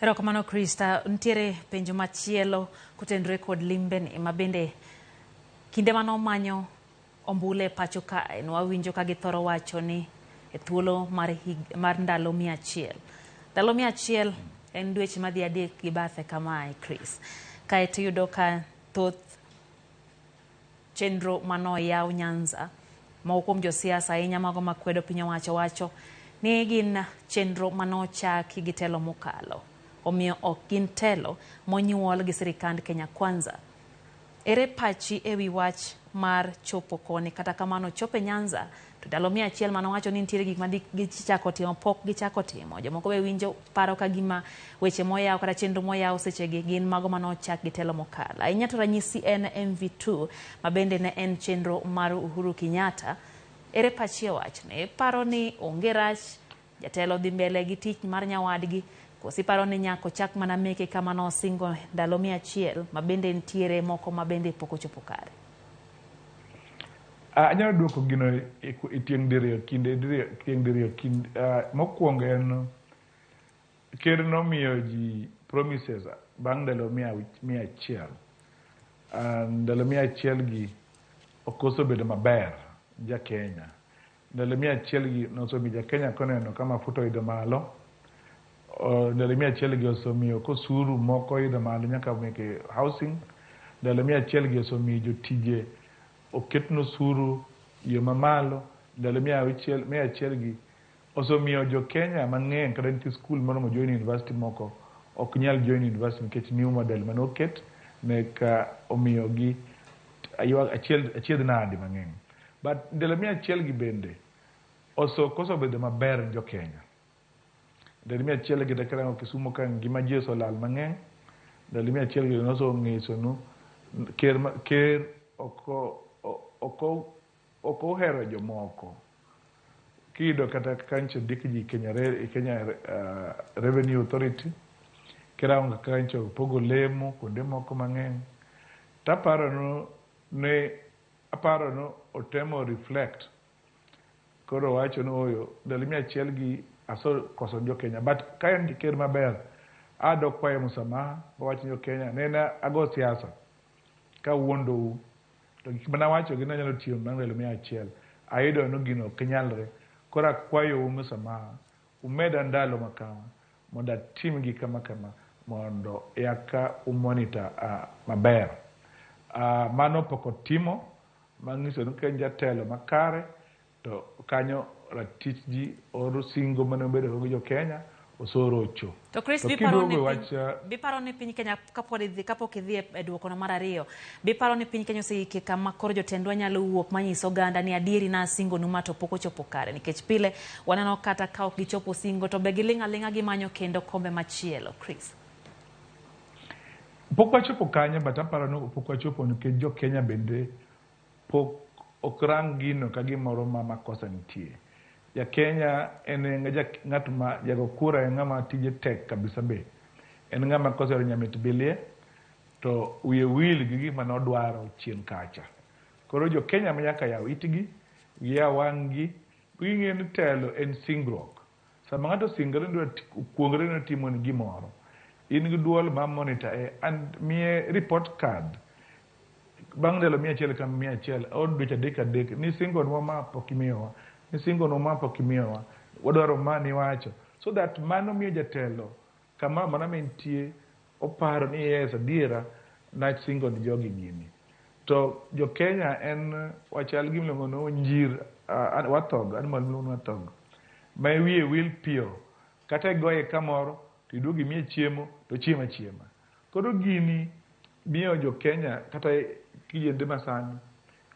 Erokamano Krista, nitiere penjo machielo kotenore kod limbeni ma bende kinde mane omanyo ombulu e pacho kae nwawinjo ka githoro wacho ni e thuolo mar ndalo 100. Ndalo 100 en dweche madhi 3 gi bathe kamae Chris. Kaeto iyudo ka thoth chenro manoyaw Nyanza, moko kuom josiasa ahinya mago makwedo piny owacho wacho ni gin chenro manochaki gi telo mokalo. Omiyo ok gin telo monyuol gi sirikand Kenya Kwanza. Ere pachi ewi wach mar chopo koni kata kamano chope Nyanza to ndalo 100 manowacho ni nitiere gik ma gichako timo pok gichako timo. Jomoko be winjo paro ka gima weche moyaw kata chenro moyaw sechegi gin mago manochak gi telo mokalo. Ahinya to ranyisi en MV2 ma bende ne en chenro mar Uhuru Kenyatta. Ere pachi e wachni? Iparo ni onge rach jatelo dhi mbele gi tich mar nyawadgi koso iparo ni nyaka ochak mana meke kama nosingo ndalo 100 ma bende nitiere moko ma bende pok ochopo kare? Anyalo duoko gino e tieng' diriyo kinde diriyo tieng' diriyo kind mokwongo en ker nomiyo ji promises bang' ndalo 100. Ndalo 100 gi ok osebedo maber ja Kenya. Ndalo 100 gi nosemiyo ja Kenya koneno ka mafuta oidho malo. Ndalo 100 gi osemiyo kosuru moko oidho malo nyaka meke housing. Ndalo 100 gi osemiyo jotije oketne osuru yo mamalo. Ndalo 100 gi osemiyo jo Kenya mang'eny kata nitie skul moromo join university moko ok nyal join university nikech new model mane oket ne ka omiyogi achiedh nade mang'eny. But ndalo 100 gi bende koso bedo maber ne jo Kenya. Ndalo 100 gi karango Kisumu ka ngima ji oselal mang'eny. Ndalo 100 gi noseng'iso nu ker ok ohero jomoko. Kiyudo kata kancho ndik ji Kenya Revenue Authority, kirango kancho pogo lemo kuonde moko mang'eny. Taparo ni otemo reflect. Koro wacho ni oyo ndalo 100 gi asekoso jo Kenya. But ka en ker maber, adok kwayo msamaha, wawacho ni jo Kenya nene ago siasa kawuondou. To gik mane awacho gi nanyalo tiyo bang' ndalo 100. Ayudo ni gino ok nyalre. Koro akwayou msamaha, umeda ndalo makama mondo atim gi kama kama mondo eka umonitor maber. Mano pok otimo, manyiso ni ka en jatelo makare to kanyo ratich ji or singo mane obedo go gi jo Kenya osorocho. To Chris, To kiduogo e wach biparo ni piny Kenya kapok idhi e duokono mar ariyo, biparo ni piny Kenya oseike kama koro jotendwa nyalo wuok manyiso oganda ni adieri nasingonu ma to pok ochopo kare, nikech pile waneno kata ka ok gichopo singo to be giling' aling'a gimanyo kendo kombe machielo. Chris. Pok wachopo kanyo, but aparo ni pok wachopo nikech jo Kenya bende pok ok rang gino ka gimoro ma makosa nitie. Ja Kenya en ng'at ma jago kura en ng'ama tije tek kabisa be. En ng'ama kosero nyamit bilie to wiye wil gi gima nodwaro chien kacha. Koro jo Kenya ma nyaka yaw itgi, giyaw wang'gi, ging'e ni telo en singruok. Sama ng'ato osingore ni kuongre ni otimoni gimoro, in gi duol ma monitor e and miye report card bang' ndalo 100 ka 100 or dweche 3 3 ni singonwa ma pok imiyowa, ni singonwa ma pok imiyowa, wadwaro ma niwacho. So that mano miyo jatelo kama mana mentie oparo ni yes adiera nasingo ni jogi gini. To jo Kenya en wachal gi miluongo ni onjir, warthog, animal miluongo ni warthog, ma wiye wil piyo, kata igoye kamoro to iduogo imiye chiemo to ochiemo achiema. Koro gini miyo jo Kenya kata kijende masani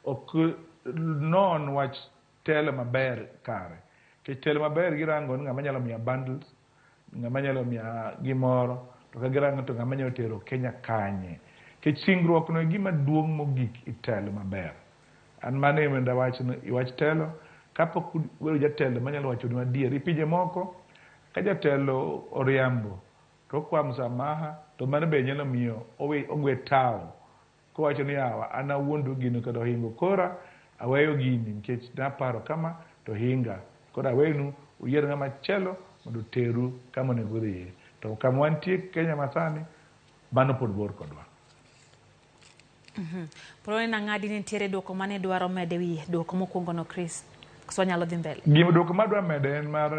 ok non wach telo maber kare. Nikech telo maber girango ni ng'ama nyalo miya bundles, ng'ama nyalo miya gimoro, to ka girango to ng'ama nyalo tero Kenya kanye. Nikech singruok no e gima duong' mogik e telo maber. An mano ema dawach ni wach telo, kapok ubedo jatelo manyalo wachonu adier. E pinje moko, ka jatelo oriambo to okwa msamaha, to mano be nyalo miyo ogwe tawo. Kowacho ni yawa, an awuondo gino kendo ohingo kora, aweyo gini nikech naparo kama to hinga. Koro awenu uyier ng'ama chielo mondo oteru kama onego udhiye. To To kama wantie Kenya masani, mano pod bor kodwa. Polo nang'adi ni nitiere duoko mane dwaro mede wi duoko mokwongo no, Chris. Koso wanyalo dhi mbele? Gima duoko madwa mede en mar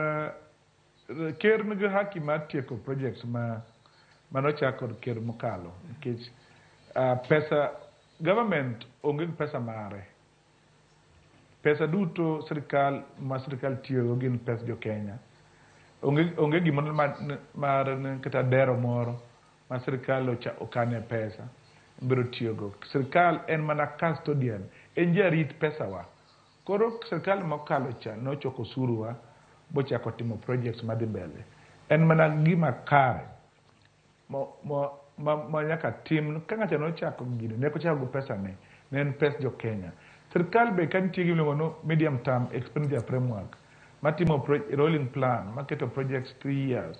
ker nigi haki mar tieko projects ma manochak kod ker mokalo nikech pesa government onge gi pesa mare. Pesa duto sirikal ma sirikal tiyogo gin pes jo Kenya. Onge gimoro mar kata dero moro ma sirikal okane pesa biro tiyogo. Sirikal en mana custodian, en jarit pesawa. Koro sirikal mokalo cha nochoko osuru wa bochako timo projects madhi mbele. En mana gima kare ma nyaka tim ka ng'ato nochako gino ne ok ochako gi pesa ne, ne en pes jo Kenya. Sirikal be ka nitie gima iluongo ni medium term expenditure framework matimo rolling plan maketo projects 3 years.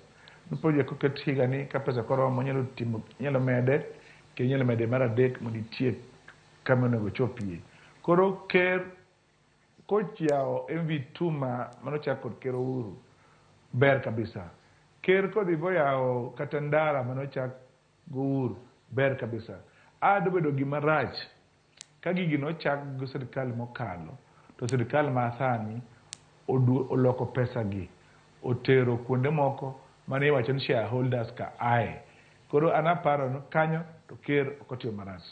Ni project koket higani ka pesa koromo inyalo timo, inyalo mede kendo inyalo mede mar adek mondo itiek kama onego ochopie. Koro ker koyawo MV Tuma manochak kod ker Uhuru ber kabisa. Ker kodhi boyawo kata ndara manochak go Uhuru ber kabisa. A dobedo gima rach ka gigi nochak gi sirikal mokalo to sirikal masani oloko pesa gi otero kuonde moko mane iwacho ni shareholders ka ae. Koro an aparo ni kanyo to ker ok otimo marach.